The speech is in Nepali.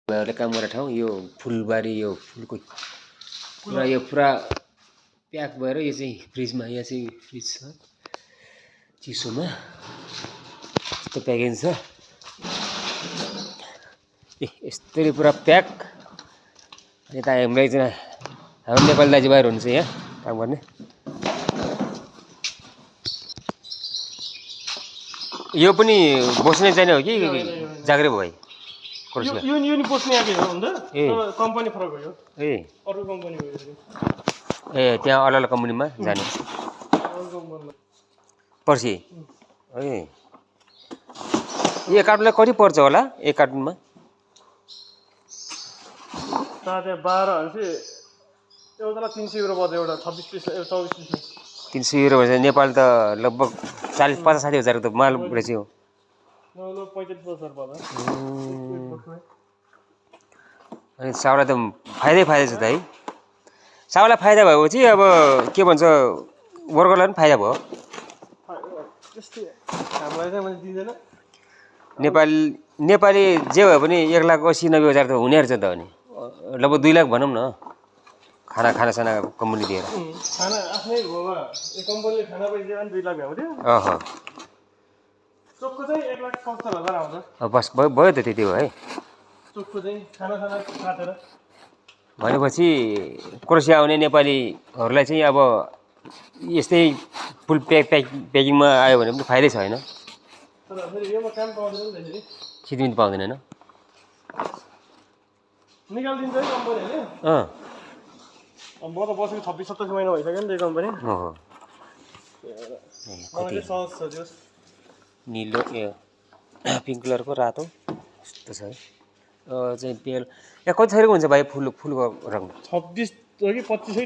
भाइहरूले काम गर्ने ठाउँ यो फुलबारी यो फुलको पुरा प्याक भएर यो चाहिँ फ्रिजमा यहाँ चाहिँ फ्रिज छ चिसोमा यस्तो प्याकिङ छ यस्तरी पुरा प्याक यता हामीलाई चाहिँ हाम्रो नेपाली दाजुभाइहरू हुन्छ यहाँ काम गर्ने यो पनि बस्ने चाहिने हो कि जाग्रे भयो यो नि बस्ने आके हो भन्दा कम्पनी फरक हो यो ए अरु कम्पनी हो ए त्यहाँ अलग कम्पनीमा जाने पर्सि ए यो कार्टुनलाई कति पर्छ होला एक कार्टुनमा साढे 12 भनेपछि एउटालाई 300 युरो पर्छ एउटा 26 पिस 24 पिस 300 युरो भन्छ नेपाल त लगभग 40-50-60 हजार त माल रहेछ यो 45,000 पर्छ अनि साउलाई त फाइदै छ त है साउलाई फाइदा भएपछि अब के भन्छ वर्करलाई पनि फाइदा भयो हामीलाई चाहिँ मैले दिँदैन नेपाली जे भयो भने 1,80,90,000 त हुने रहेछ त अनि लगभग 2 लाख भनौँ न खानासाना कम्पनी दिएर खाना आफ्नै भोमा यो कम्पनीले खाना पैसा पनि 2 लाख भ्याउँथ्यो चोकको चाहिँ 1,70,000 आउँछ बस भयो त त्यति हो है चोकको चाहिँ खानासाना काटेर भनेपछि क्रोसिया आउने नेपालीहरूलाई चाहिँ अब यस्तै फुल प्याकिङमा आयो भने पनि फाइदै छैन तर फेरि योमा काम पाउँदैन नि त्यसरी छिटो पाउँदैन हैन निकाल्दिन्छ है कम्पनीहरूले अब म त बसेको 26-27 महिना भइसक्यो नि त्यो कम्पनी मलाई सहज छ त्यो नीलो पिङ्क कलरको रातो यस्तो छ है चाहिँ पेल यहाँ कति थरीको हुन्छ भाइ फुलको रङ 26 हो कि 25